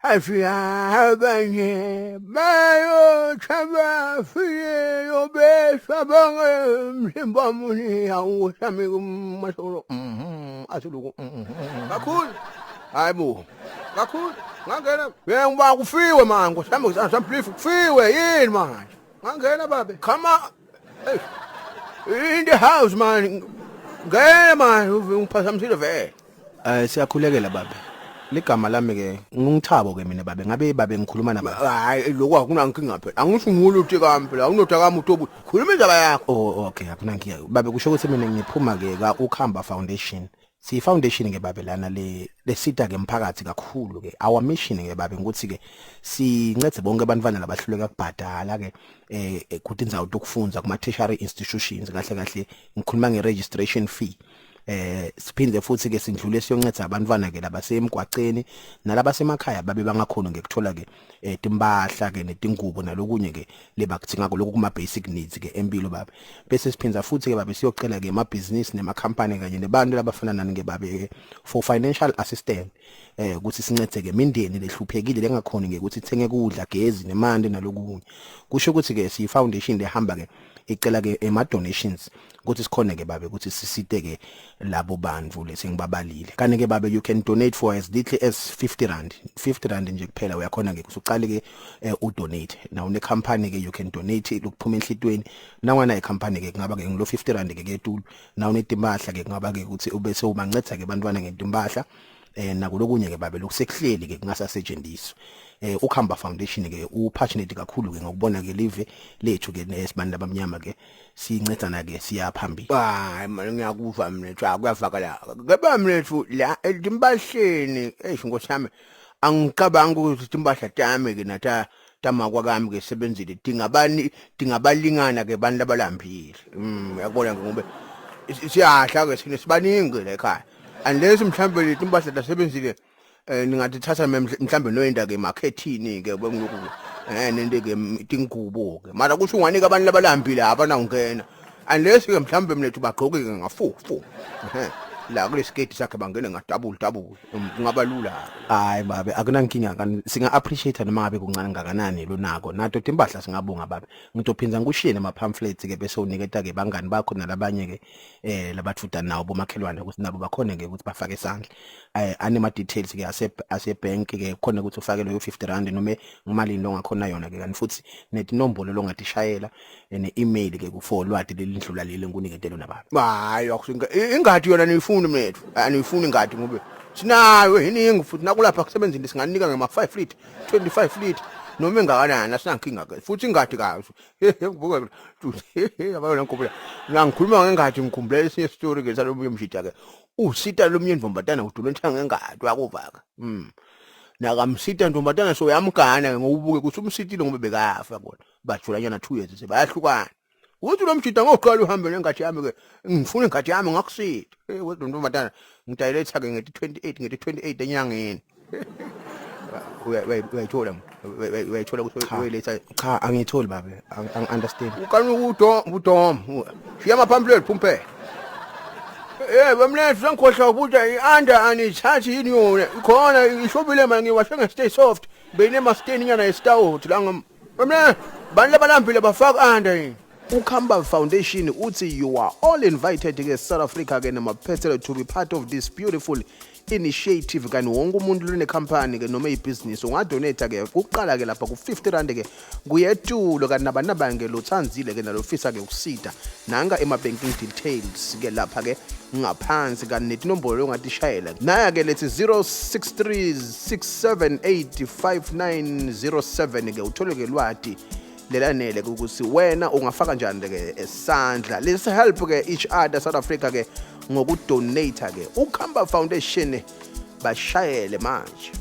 Afiyabanye bayothaba fiye beswa bonke mzimba muni awusami kumasolo asuluku Kakhulu Hayibo. Kakhulu ngangena. Yebo ngiba kufiwe manje nkosi yami ngisamplifu kufiwe yini manje? Ngangena babe. Come on. Hey. In the house man. Ngena man ungiphazamisile vele. Siyakhulekela babe. Ligama lami ke ngungithabo ke mina babe. Ngabe babe ngikhuluma naba? Hayi lokho akunankinga phela. Angisho ngulo uthi kami phela. Awunotha kami utobu. Khuluma indaba yakho. Oh okay, akunankinga. Babe kusho ukuthi mina ngiphuma ke ka Ukhamba Foundation. Si foundation ke babe lana le lesita ke emphakathi kakhulu ke. Our mission ke babe ukuthi ke sincede bonke abantwana labahluleka kubhadala ke kuthi indzawo tokufundza kuma tertiary institutions, kahle kahle ngikhuluma nge registration fee. Siphinde futhi ke sindlule siyonceda abantwana ke labasemgwaceni nalabasemakhaya babe bangakhona ngekuthola ke timpahla ke netingubo nalokunye ke lebakudzinga lokhu kuma basic needs ke empilo babe. Bese siphinza futhi ke babe siyocela ke emabhizinisi nemakhampani kanye nebantu labafana nani ke babe for financial assistance, ukuthi sincede ke imindeni lehluphekile lengakhoni ke ukuthi ithenge kudla, gezi nemali nalokunye. Kusho ukuthi ke si foundation lehamba ke icela ke ema donations ukuthi sikhone ke babe ukuthi sisite ke labo bantu lesengibabalile. Kani ke babe, you can donate for as little as 50 rand, 50 rand nje kuphela. Uyakhona ke ukuthi uqale ke udonate na une company ke, you can donate lokuphuma enhlitweni. Nawana icompany ke, kungaba ke ngilo 50 rand ke ketulu. Na unetimpahla ke, kungaba ke ukuthi ubese ubanceda ke bantwana ngetimpahla nakulokunye ke babe lokusekuhleli ke kungasasetshenziswa. Ukhamba Foundation ke u passionate kakhulu ke ngokubona ke live lethu ke nesibani labamnyama ke sincedana ke siya phambili. Hayi manje ngiyakuva mina, cha, kuyavakala. Keba mlethu la etimbahleni, eish nkosi yami, angicabanga ukuthi timpahla tami ke natha tamakwa kami ke sebenzile tingabani tingabalingana ke bantu abalambile. Uyakubona ke ngoba siyahla ke sine sibaningi la ekhaya. Unless mhlambe leti impahla tasebenzile ningatithatha mhlambe noyenda ke emakhethini ke bengiloku nento ke tingubo ke, mara kusho unganika abantu labalambile abanawungena, unless ke mhlambe mlethu bagqoke ke ngafufu la kule sketi sakhe bangene nga double double, kungaba lula. Hayi babe, akunankinga kani, singa appreciate noma ngabe kuncane ngakanani lonako nato timpahla, singabonga babe. Ngitophinza ngikushiye nama pamphlets ke bese uniketa ke bangani bakho nalabanye ke labathuda nawo bomakhelwane ukuthi nabo bakhone ke ukuthi bafake isandla. Anema details ke ase bank ke, khona ukuthi ufake leyo 50 rand noma ngimalini longakhona yona ke, kanti futhi netinombolo longatishayela ne email ke ku for lwati lelindlula leli ngikunikete lona babe. Hayi akusinga ingadi yona niyifuni mlethu, aniyifuni ingadi ngoba sinayo iningi futhi nakulapha kusebenzini singanika ngema 5 litre, 25 litre noma engakanani, asinankinga ke futhi ingadi kahle. Ngibuka yabona ngikhumbula ngikhuluma ngengadi, ngikhumbula esinye story ke salomunye umshida ke usita lomunye ntombatana udula enthenga ngengadi, uyakuvaka nakamsita ntombatana, so uyamgana ke ngokubuke ukuthi umsitile ngoba bekafa kona bajulanyana 2 years sebayahlukana. Uthi lo mjida ngoqala uhambe nengadi yami ke, ngifuna ingadi yami, ngakusitha. Hey wedwa ntombatana, ngidayiletha ke ngeti 28, ngeti 28 enyangeni. Uyayithola, uyayithola ukuthi uyiletha? Cha, angiyitholi babe, ang understand. Ukani udom udom shiya ama-pamphlet phumphela. Bamlethu sengikhohlwa ukuthi i-under anithathi yini yona ikhona ihlobile manje, ngiwashe nge-Stay Soft beyinema-stain nyana ye-stout la ngam. Bamlethu bantu labalambile bafaka under yini? Ukhamba Foundation uthi you are all invited ke South Africa ke namaphethelo to be part of this beautiful initiative. Kanti wonke umuntu lone company ke noma ibhizinisi ungadonate ke kuqala ke lapha ku 50 rand ke kuyetulo. Kanti nabantu ke lotsandzile ke nalofisa ke ukusita, nanga ema banking details ke lapha ke ngaphansi kanti netinombolo ongatishayela naya ke lethi 063 678 5907 ke uthole ke lwati lelanele ukuthi wena ungafaka njani ke esandla. Let's help ke each other, South Africa ke, ngokudonate ke Ukhamba Foundation. Bashayele manje.